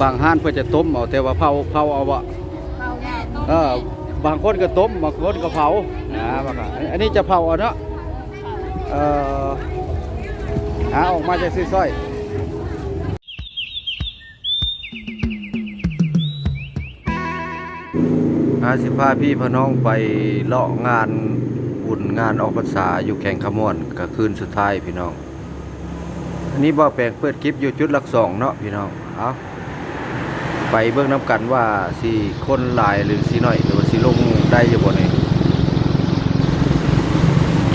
ບາງຮ້ານເພິ່ນຈະຕົ້ມເອົາ ແຕ່ວ່າເຜົາ ເຜົາເອົາບໍ່? ເຜົາແມ່ນ ເອີ ບາງຄົນກໍຕົ້ມ ບາງຄົນກໍເຜົາ ອ່າ ອັນນີ້ຈະເຜົາເອົາເນາະ ເອີ ຫາອອກມາຈາກຊື້ຊ້ອຍ. ອາ ຊິພາພີ່ພານ້ອງໄປເລາະງານບຸນງານອອກພັນສາຢູ່ແຂວງຄຳມ່ວນ ກະຄືນສຸດທ້າຍພີ່ນ້ອງ. ອັນນີ້ບ່າວແປງເປີດຄລິບຢູ່ຈຸດຫຼັກສອງເນາະພີ່ນ້ອງ. ເອົາ ໄປເບິ່ງນຳກັນວ່າຊິຄົນຫຼາຍຫຼືຊິໜ້ອຍ ຫຼືວ່າຊິລົງໄດ້ຢູ່ບໍ່ນີ້.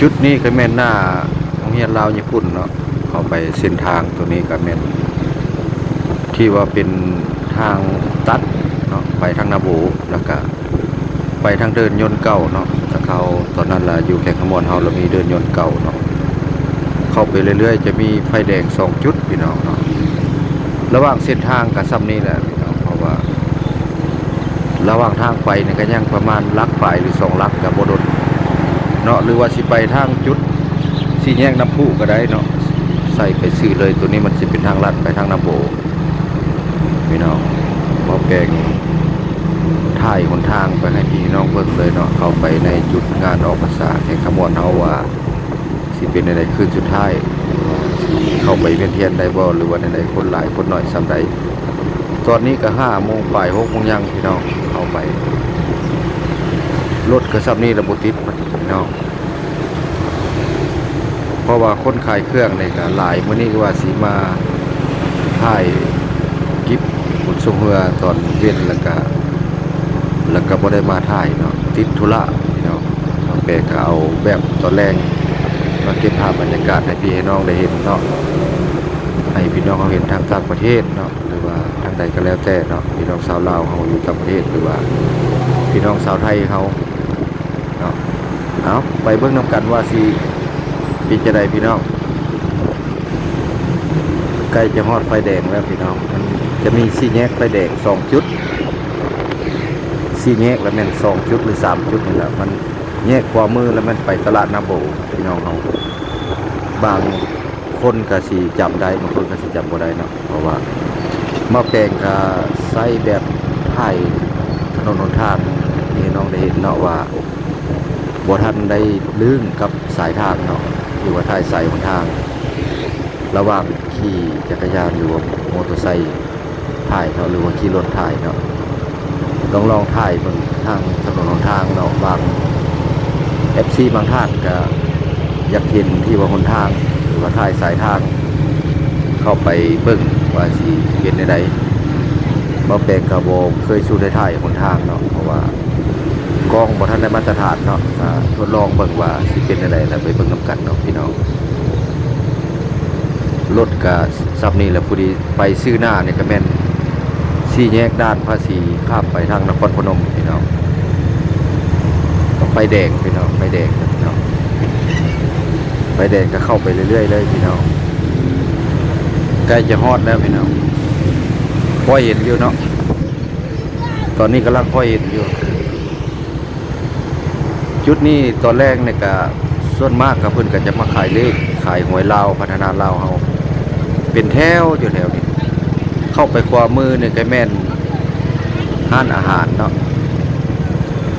ຈຸດນີ້ກໍແມ່ນໜ້າໂຮງຮຽນລາວຍີ່ປຸ່ນເນາະ. ເຂົ້າໄປເສັ້ນທາງໂຕນີ້ກໍແມ່ນທີ່ວ່າເປັນທາງຕັດເນາະ ໄປທາງນາໂບ ແລ້ວກະໄປທາງເດີ່ນຍົນເກົ່າເນາະ. ຖ້າເຂົ້າຕອນນັ້ນລະຢູ່ແຂວງຄຳມ່ວນເຮົາລະມີເດີ່ນຍົນເກົ່າເນາະ. ເຂົ້າໄປເລື້ອຍໆຈະມີໄຟແດງສອງຈຸດພີ່ນ້ອງເນາະ. ລະຫວ່າງເສັ້ນທາງກະຊ່ຳນີ້ແຫຼະພີ່ນ້ອງ ເພາະວ່າລະຫວ່າງທາງໄປນີ້ກະຍັງປະມານຫຼັກປາຍ ຫຼື ສອງຫຼັກກະບໍ່ດົນເນາະ. ຫຼືວ່າຊິໄປທາງຈຸດສີ່ແຍກນ້ຳພຸກະໄດ້ເນາະ ໃສ່ໄປຊື່ເລີຍ. ໂຕນີ້ມັນຊິເປັນທາງລັດໄປທາງນາໂບ ພີ່ນ້ອງ. ບ່າວແປງຖ່າຍຫົນທາງໄປໃຫ້ພີ່ນ້ອງເບິ່ງເລີຍເນາະ ເຂົ້າໄປໃນຈຸດງານອອກພັນສາແຂວງຄຳມ່ວນເຮົາວ່າຊິເປັນແນວໃດຄືນສຸດທ້າຍ ຊິເຂົ້າໄປວຽນທຽນໄດ້ບໍ່ ຫຼືວ່າແນວໃດ ຄົນຫຼາຍຄົນໜ້ອຍສ່ຳໃດ. ຕອນນີ້ກະຫ້າໂມງປາຍ ຫົກໂມງຍັງພີ່ນ້ອງ ເຂົ້າໄປ ລົດກະຊ່ຳນີ້ລະບໍ່ຕິດພີ່ນ້ອງ. ເພາະວ່າຄົນຂາຍເຄື່ອງນີ້ກະຫຼາຍ ມື້ນີ້ກະວ່າຊິມາຖ່າຍກິບບຸນຊ່ວງເຮືອຕອນເວັນ ແລ້ວກະ ແລ້ວກະບໍ່ໄດ້ມາຖ່າຍເນາະ ຕິດທຸລະພີ່ນ້ອງ. ເຮົາແປກະເອົາແບບຕອນແລງມາເກັບພາບບັນຍາກາດໃຫ້ພີ່ໃຫ້ນ້ອງໄດ້ເຫັນເນາະ ໃຫ້ພີ່ນ້ອງເຮົາເຫັນທາງຕ່າງປະເທດເນາະ ຫຼືວ່າທາງໃດກະແລ້ວແຕ່ເນາະ ພີ່ນ້ອງຊາວລາວເຮົາຢູ່ຕ່າງປະເທດ ຫຼືວ່າພີ່ນ້ອງຊາວໄທເຮົາ ເນາະ. ເອົາ ໄປເບິ່ງນຳກັນວ່າຊິເປັນຈັ່ງໃດພີ່ນ້ອງ. ໃກ້ຈະຮອດໄຟແດງແລ້ວພີ່ນ້ອງ ມັນຈະມີສີ່ແຍກໄຟແດງສອງຈຸດ ສີ່ແຍກລະແມ່ນສອງຈຸດ ຫຼື ສາມຈຸດນີ້ລະ. ມັນແຍກຂວາມືລະແມ່ນໄປຕະຫຼາດນາໂບພີ່ນ້ອງເຮົາ. ບາງຄົນກະຊິຈຳໄດ້ ບາງຄົນກະຊິຈຳບໍ່ໄດ້ເນາະ. ເພາະວ່າໝໍ້ແປງກະໃຊ້ແບບຖ່າຍຖະໜົນຫົນທາງ ໃຫ້ນ້ອງໄດ້ເຫັນເນາະວ່າ ບໍ່ທັນໄດ້ລຶ້ງກັບສາຍທາງເນາະ ຫຼືວ່າຖ່າຍສາຍຫົນທາງ ລະຫວ່າງຂີ່ຈັກກະຍານ ຫຼືວ່າມໍເຕີໄຊຖ່າຍເນາະ ຫຼືວ່າຂີ່ລົດຖ່າຍເນາະ. ລອງ ລອງຖ່າຍເບິ່ງທາງຖະໜົນຫົນທາງເນາະ ບາງ ເອັຟຊີ ບາງທ່ານກະຢາກເຫັນທີ່ວ່າຫົນທາງ ຫຼືວ່າຖ່າຍສາຍທາງ ເຂົ້າໄປເບິ່ງວ່າຊິເປັນແນວໃດ. ໝໍ້ແປງກະບໍ່ເຄີຍສູ່ໄດ້ຖ່າຍຫົນທາງເນາະ ເພາະວ່າກ້ອງບໍ່ທັນໄດ້ມາດຕະຖານເນາະ. ກະທົດລອງເບິ່ງວ່າຊິເປັນແນວໃດ ລະໄປເບິ່ງນຳກັນເນາະພີ່ນ້ອງ. ລົດກະຊ່ຳນີ້ແຫຼະ ພໍດີໄປຊື່ໜ້ານີ້ກະແມ່ນສີ່ແຍກດ່ານພາສີ ຂ້າມໄປທາງນະຄອນພະນົມພີ່ນ້ອງ. ໄຟແດງພີ່ນ້ອງ ໄຟແດງພີ່ນ້ອງ ໄຟແດງກະເຂົ້າໄປເລື້ອຍໆເລີຍພີ່ນ້ອງ. ໃກ້ຈະຮອດແລ້ວພີ່ນ້ອງ ຄ່ອຍເຫັນຢູ່ເນາະ ຕອນນີ້ກຳລັງຄ່ອຍເຫັນຢູ່. ຈຸດນີ້ຕອນແລງນີ້ກະ ສ່ວນມາກກະເພິ່ນກະຈະມາຂາຍເລກ ຂາຍຫວຍລາວ ພັດທະນາລາວເຮົາ ເປັນແຖວຢູ່ແຖວນີ້. ເຂົ້າໄປຂວາມືນີ້ກະແມ່ນຮ້ານອາຫານເນາະ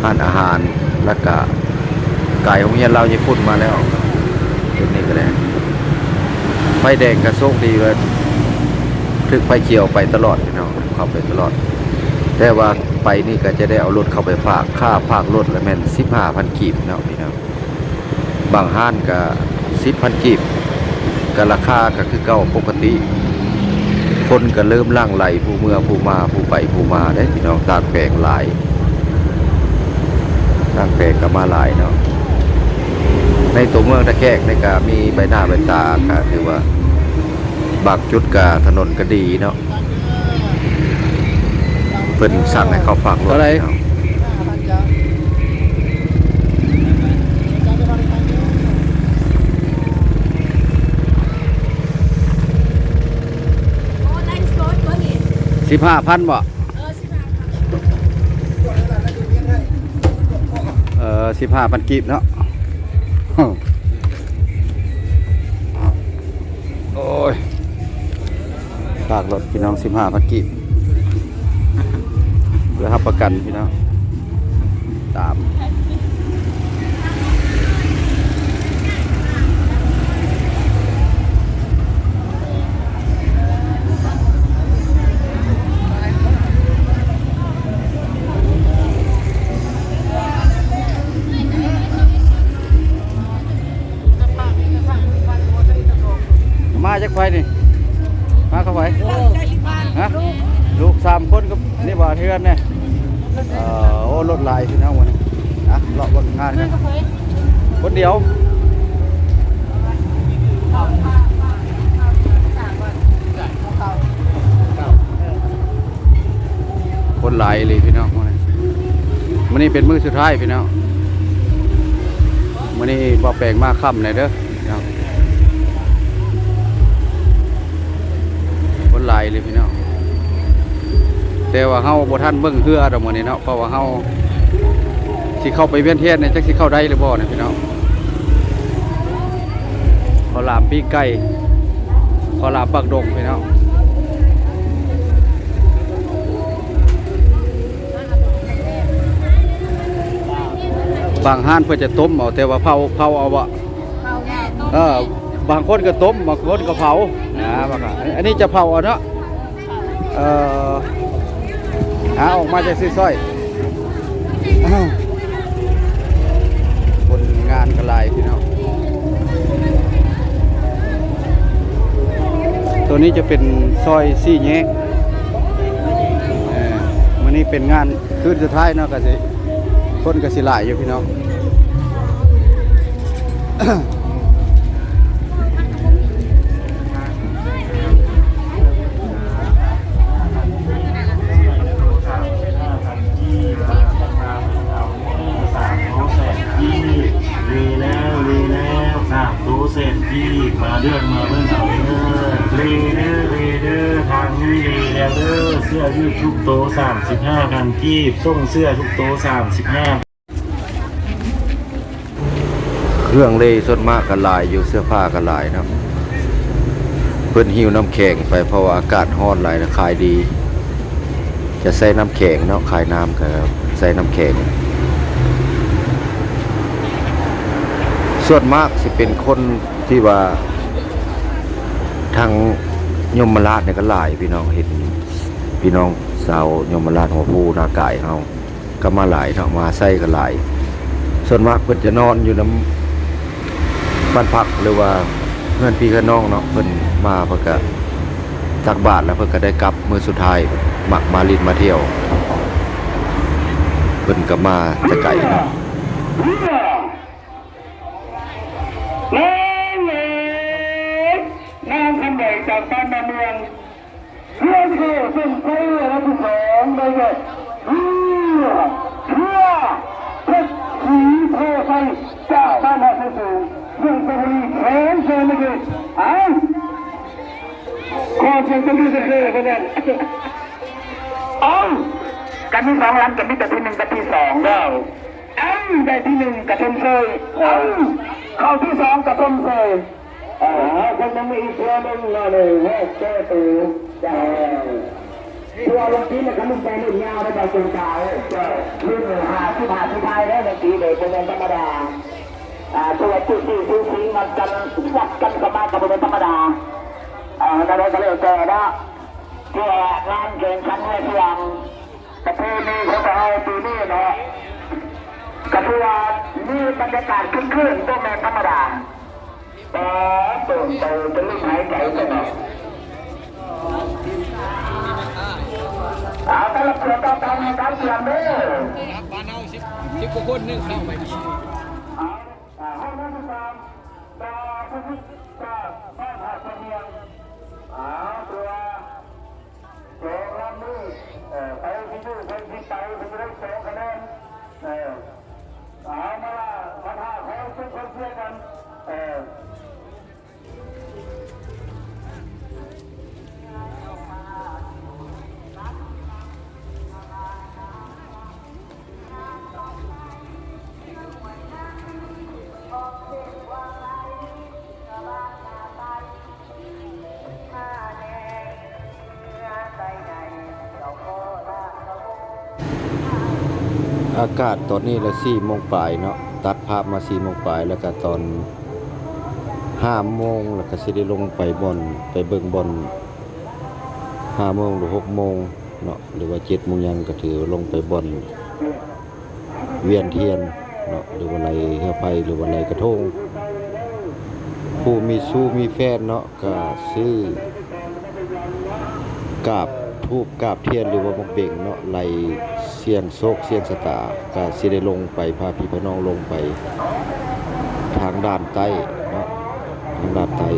ຮ້ານອາຫານ ລະກະກາຍໂຮງຮຽນລາວຍີ່ປຸ່ນມາແລ້ວ. ຈຸດນີ້ກະໄດ້ ໄຟແດງກະໂຊກດີວ່າຖືກໄຟຂຽວໄປຕະຫຼອດພີ່ນ້ອງ ເຂົ້າໄປຕະຫຼອດ. ແຕ່ວ່າໄປນີ້ກະຈະໄດ້ເອົາລົດເຂົ້າໄປຝາກ ຄ່າຝາກລົດລະແມ່ນສິບຫ້າພັນກີບເນາະພີ່ນ້ອງ. ບາງຮ້ານກະສິບພັນກີບ ກະລາຄາກະຄືເກົ່າປົກກະຕິ. ຄົນກະເລີ່ມຫຼັ່ງໄຫຼ ຜູ້ເມືອຜູ້ມາ ຜູ້ໄປຜູ້ມາເດ້ພີ່ນ້ອງ. ຕ່າງແຂວງຫຼາຍ ຕ່າງແຂວງກະມາຫຼາຍເນາະ. ໃນຕົວເມືອງທ່າແຂກນີ້ກະມີໃບໜ້າໃບຕາ ກະຖືວ່າບາງຈຸດກະຖະໜົນກະດີເນາະ. ເພິ່ນສັ່ງໃຫ້ເຂົ້າຝາກລົດເນາະ. ສິບຫ້າພັນບໍ່? ເອີ ສິບຫ້າພັນກີບເນາະ. ໂອ້ຍ ຝາກລົດພີ່ນ້ອງ ສິບຫ້າພັນກີບ. ເພື່ອຮັບປະກັນພີ່ນ້ອງ ຕາມ ມາຈັກໃຜນີ້? ມາກັບໃຜ? ຮະ? ລູກສາມຄົນກັບ ນີ້ບໍ່ ເຮືອນນີ້? ເອີ ໂອ້ ລົດຫຼາຍພີ່ນ້ອງມື້ນີ້. ອ່ະ ເລາະເບິ່ງງານກັນ ຄົນດຽວ. ຄົນຫຼາຍອີ່ຫຼີພີ່ນ້ອງມື້ນີ້. ມື້ນີ້ເປັນມື້ສຸດທ້າຍພີ່ນ້ອງ. ມື້ນີ້ບ່າວແປງມາຄ່ຳແດ່ເດີພີ່ນ້ອງ. ຄົນຫຼາຍອີ່ຫຼີພີ່ນ້ອງ. ແຕ່ວ່າເຮົາບໍ່ທັນເບິ່ງເຮືອດອກມື້ນີ້ເນາະ ເພາະວ່າເຮົາຊິເຂົ້າໄປວຽນທຽນນີ້ ຈັກຊິເຂົ້າໄດ້ຫຼືບໍ່ນີ້ພີ່ນ້ອງ. ເຂົ້າຫຼາມປີ້ງໄກ່ ເຂົ້າຫຼາມປາກດົງພີ່ນ້ອງ. ບາງຮ້ານເພິ່ນຈະຕົ້ມເອົາ ແຕ່ວ່າເຜົາ ເຜົາເອົາບໍ່? ເຜົາແລ້ວ ຕົ້ມ ເອີ ບາງຄົນກໍຕົ້ມ ບາງຄົນກໍເຜົາ. ອ່າ ອັນນີ້ຈະເຜົາເອົາເນາະ. ເອີ ອ່າ ອອກມາຈາກຊື່ຊ້ອຍ. ຄົນງານກໍຫຼາຍພີ່ນ້ອງ. ໂຕນີ້ຈະເປັນຊອຍສີ່ແຍກ. ເອີ ມື້ນີ້ເປັນງານຄືນສຸດທ້າຍເນາະ ກໍຊິ ຄົນກໍຊິຫຼາຍຢູ່ພີ່ນ້ອງ. ເລແລ້ວ ເລແລ້ວ ສາມໂຕແສນກີບ ມາເລືອກມາເບິ່ງເອົາເດີ. ເລເດີ ເລເດີ ທາງນີ້ເລແລ້ວເດີ. ເສື້ອຢືດທຸກໂຕ ສາມສິບຫ້າພັນກີບ ສົ່ງເສື້ອທຸກໂຕ ສາມສິບຫ້າ. ເຄື່ອງເລສ່ວນມາກກໍຫຼາຍຢູ່ ເສື້ອຜ້າກໍຫຼາຍເນາະ. ເພິ່ນຫິ້ວນ້ຳແຂງໄປ ເພາະວ່າອາກາດຮ້ອນຫຼາຍ ຂາຍດີ. ຈະໃສ່ນ້ຳແຂງເນາະ ຂາຍນ້ຳກໍໃສ່ນ້ຳແຂງ. ສ່ວນມາກຊິເປັນຄົນທີ່ວ່າທາງຍົມມະລາດນີ້ກໍຫຼາຍ ພີ່ນ້ອງ ເຫັນພີ່ນ້ອງຊາວຍົມມະລາດຫົວພູນາກາຍເຮົາກໍມາຫຼາຍເນາະ ມາໃຊ້ກໍຫຼາຍ. ສ່ວນມາກເພິ່ນຈະນອນຢູ່ນຳ ບ້ານພັກ ຫຼືວ່າເຮືອນພີ່ເຮືອນນ້ອງເນາະ ເພິ່ນມາເພິ່ນກະຕັກບາດ ແລ້ວເພິ່ນກະໄດ້ກັບມື້ສຸດທ້າຍ ມັກມາຫຼິ້ນມາທ່ຽວ ເພິ່ນກະມາແຕ່ໄກເນາະ. ນາງເອີຍ ນາງຄຳໃຫຍ່ຈາກບ້ານນາເມືອງ ເຮືອນເຂົາເສັ້ນໄຟອັນທີສອງ ໄດ້ແກ່ເຮືອ ເຮືອເພັດສີໂພໄຊ ຈາກບ້ານນາໂພສູງ ເມືອງໄຊບູລີ ແຂວງສະຫວັນນະເຂດ. ເອົ້າ ຂໍສຽງຕົບມືເຊີນເດີ ເພິ່ນນັ້ນ. ເອົ້າ ກະມີສອງລຳ ກະມີແຕ່ທີໜຶ່ງກັບທີສອງເດີ. ເອົ້າ ໄດ້ທີໜຶ່ງກະຊົມເຊີຍ ເອົ້າ ເຂົ້າທີສອງກະຊົມເຊີຍ. ເອີ ເພິ່ນຍັງມີອີກເທື່ອໜຶ່ງເນາະ ເອີ ແກ້ໂຕ. ເຈົ້າ ເພາະວ່າລົງທີມນີ້ກະລຸ້ນໄປລຸ້ນມາໄດ້ ບ່າວເຈັນຕາ. ເຈົ້າ ລຸ້ນຫ້າສິບ ຫ້າສິບປາຍໄດ້ ລົງທີນີ້ບໍ່ແມ່ນທຳມະດາ. ອ່າ ຖືວ່າຈູດຈີ່ສູສີ ຫວັດກັນ ຫວັດກັນເຂົ້າມາກະບໍ່ແມ່ນທຳມະດາ. ອ່າ ແນວໃດກະແລ້ວແຕ່ເນາະ ເພື່ອງານແຂ່ງຂັນເຮືອສະຫວ່າງ ປະເພນີຂອງພວກເຮົາປີນີ້ເນາະ ກະຖືວ່າມີບັນຍາກາດຄຶກຄື້ນ ບໍ່ແມ່ນທຳມະດາ. ປາໂຕ ໂຕຈົນລືມຫາຍໃຈຊັ້ນເນາະ. ເອົາ ແຕ່ລະເທື່ອຕ້ອງການໃຫ້ການກຽມເດີ. ບ້ານເຮົາສິບ ສິບກວ່າຄົນໜຶ່ງເຂົ້າໄປ. ເອົາ ອ່າ ຫ້ອງນ້ຳສາມ ຈາກ ຈາກບ້ານຫາດສະຫຽງ. ເອົາ ຕົວ ສອງລຳນີ້ ເອີ ໄປທີ່ຢູ່ເພິ່ນທີ່ໄປ ເພິ່ນຈະໄດ້ສອງຄະແນນ. ເອີ ເອົາມາລະ ມາຖ້າຂໍເຊີນເຊີຍກັນ. ເອີ. ອາກາດຕອນນີ້ລະສີ່ໂມງປາຍເນາະ, ຕັດພາບມາສີ່ໂມງປາຍ ແລ້ວກະຕອນຫ້າໂມງ ແລ້ວກະຊິໄດ້ລົງໄປບ່ອນ ໄປເບິ່ງບ່ອນຫ້າໂມງ ຫຼື ຫົກໂມງເນາະ ຫຼືວ່າເຈັດໂມງຫຍັງ ກະຖືລົງໄປບ່ອນ ວຽນທຽນເນາະ ຫຼືວ່າໄຫຼເຮືອໄຟ ຫຼືວ່າໄຫຼກະທົງ. ຜູ້ມີຊູ້ມີແຟນເນາະ ກະຊື້ກາບທູບກາບທຽນ ຫຼືວ່າໝາກເບັງເນາະ ໄຫຼສ່ຽງໂຊກສ່ຽງຊະຕາ ກະຊິໄດ້ລົງໄປ ພາພີ່ພານ້ອງລົງໄປທາງດ້ານໃຕ້ເນາະ ທາງດ້ານໃຕ້.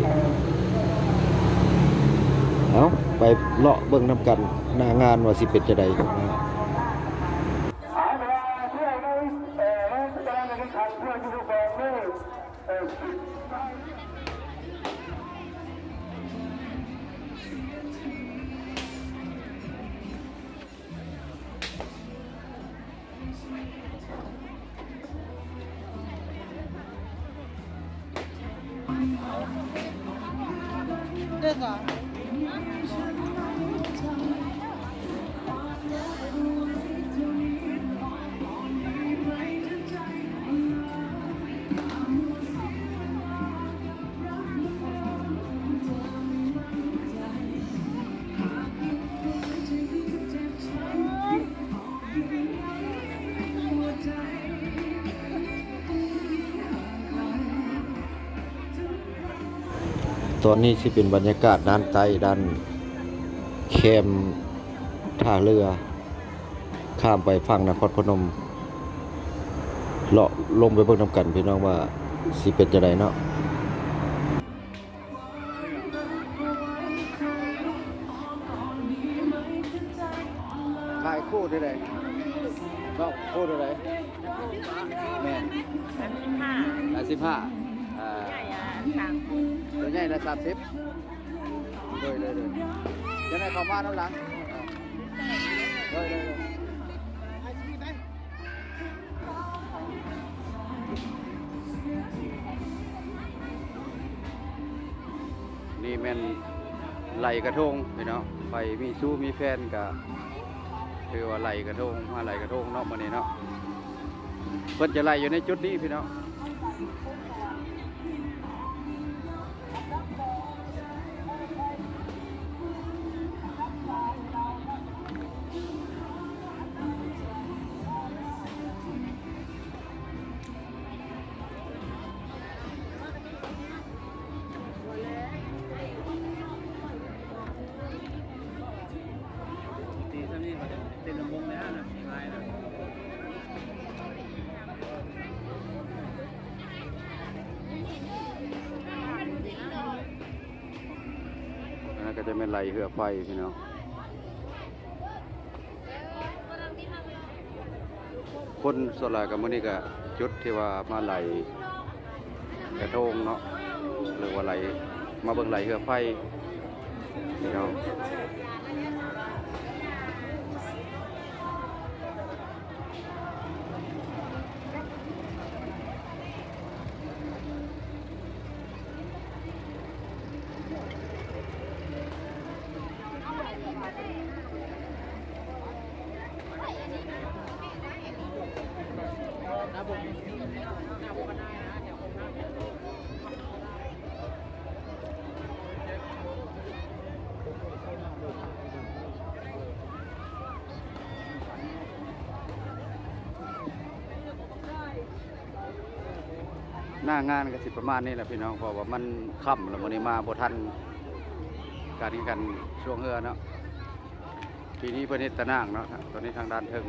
ເອົາ ໄປເລາະເບິ່ງນຳກັນ ໜ້າງານວ່າຊິເປັນຈັ່ງໃດເນາະ. ຕອນນີ້ຊິເປັນບັນຍາກາດດ້ານໃຕ້ ດ້ານແຄມທ່າເຮືອ ຂ້າມໄປຝັ່ງນະຄອນພະນົມ. ເລາະລົງໄປເບິ່ງນຳກັນພີ່ນ້ອງວ່າຊິເປັນຈັ່ງໃດເນາະ. ຂາຍຄູ່ເທົ່າໃດ? ເນາະ ຄູ່ເທົ່າໃດ? ແມ່ນ ສາມສິບຫ້າ ສາມສິບຫ້າ ອ່າ ໃຫຍ່ ອ່າ ສາມສິບ ຕົວໃຫຍ່ລະສາມສິບ. ໂດຍ ໂດຍ ໂດຍ ຈະໄດ້ເຂົ້າມານຳຫຼັງ. ໂດຍ ໂດຍ ໂດຍ. ນີ້ແມ່ນໄຫຼກະທົງພີ່ນ້ອງ, ໃຜມີຊູ້ມີແຟນກະຖືວ່າໄຫຼກະທົງ ມາໄຫຼກະທົງເນາະມື້ນີ້ເນາະ. ເພິ່ນຈະໄຫຼຢູ່ໃນຈຸດນີ້ພີ່ນ້ອງ. ອັນນັ້ນກະຈະແມ່ນໄຫຼເຮືອໄຟພີ່ນ້ອງ. ຄົນສ່ວນຫຼາຍກະມື້ນີ້ກະຈຸດທີ່ວ່າມາໄຫຼກະທົງເນາະ ຫຼືວ່າໄຫຼ ມາເບິ່ງໄຫຼເຮືອໄຟພີ່ນ້ອງ. ໜ້າງານກະຊິປະມານນີ້ແຫຼະພີ່ນ້ອງ, ເພາະວ່າມັນຄ່ຳແລ້ວ ມື້ນີ້ມາບໍ່ທັນການແຂ່ງຂັນຊ່ວງເຮືອເນາະ. ປີນີ້ເພິ່ນເຮັດຕາໜ່າງເນາະ, ຕອນນີ້ທາງດ້ານເທິງ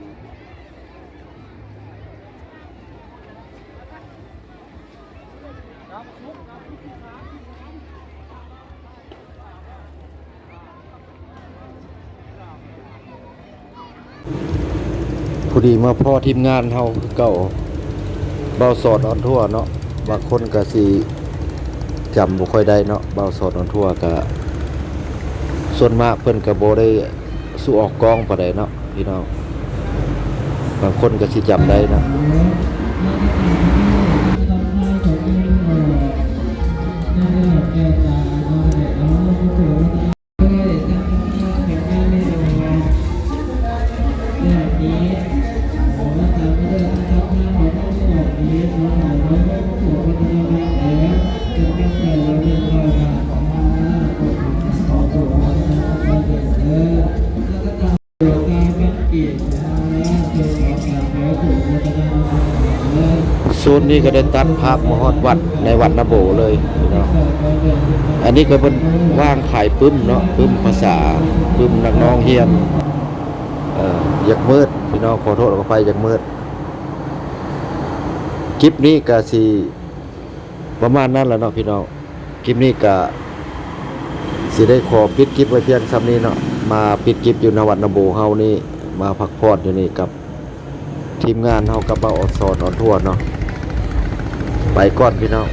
ພໍດີມາພໍ້ທີມງານເຮົາຄືເກົ່າ ບ່າວສອນອອນທົວເນາະ. ບາງຄົນກະຊິຈຳບໍ່ຄ່ອຍໄດ້ເນາະ, ບ່າວສອນອອນທົວກະສ່ວນມາກເພິ່ນກະບໍ່ໄດ້ສູ່ອອກກ້ອງປານໃດເນາະພີ່ນ້ອງ, ບາງຄົນກະຊິຈຳໄດ້ເນາະ. ນີ້ກໍໄດ້ຕັດພາບມາຮອດວັດ ໃນວັດນາໂບເລີຍພີ່ນ້ອງ. ອັນນີ້ກໍເພິ່ນວາງຂາຍປຶ້ມເນາະ, ປຶ້ມພາສາ, ປຶ້ມນັກນ້ອງຮຽນ. ເອີ ຢາກມືດພີ່ນ້ອງ, ຂໍໂທດຂໍອະໄພ ຢາກມືດ. ຄລິບນີ້ກໍຊິປະມານນັ້ນແຫຼະເນາະພີ່ນ້ອງ. ຄລິບນີ້ກະຊິໄດ້ຂໍປິດຄລິບໄວ້ພຽງສ່ຳນີ້ເນາະ. ມາປິດຄລິບຢູ່ນະວັດນະໂບເຮົານີ້, ມາພັກຜ່ອນຢູ່ນີ້ກັບທີມງານເຮົາກັບບ່າວອອນຊອນອອນທົວເນາະ. ໄປກ່ອນພີ່ນ້ອງ.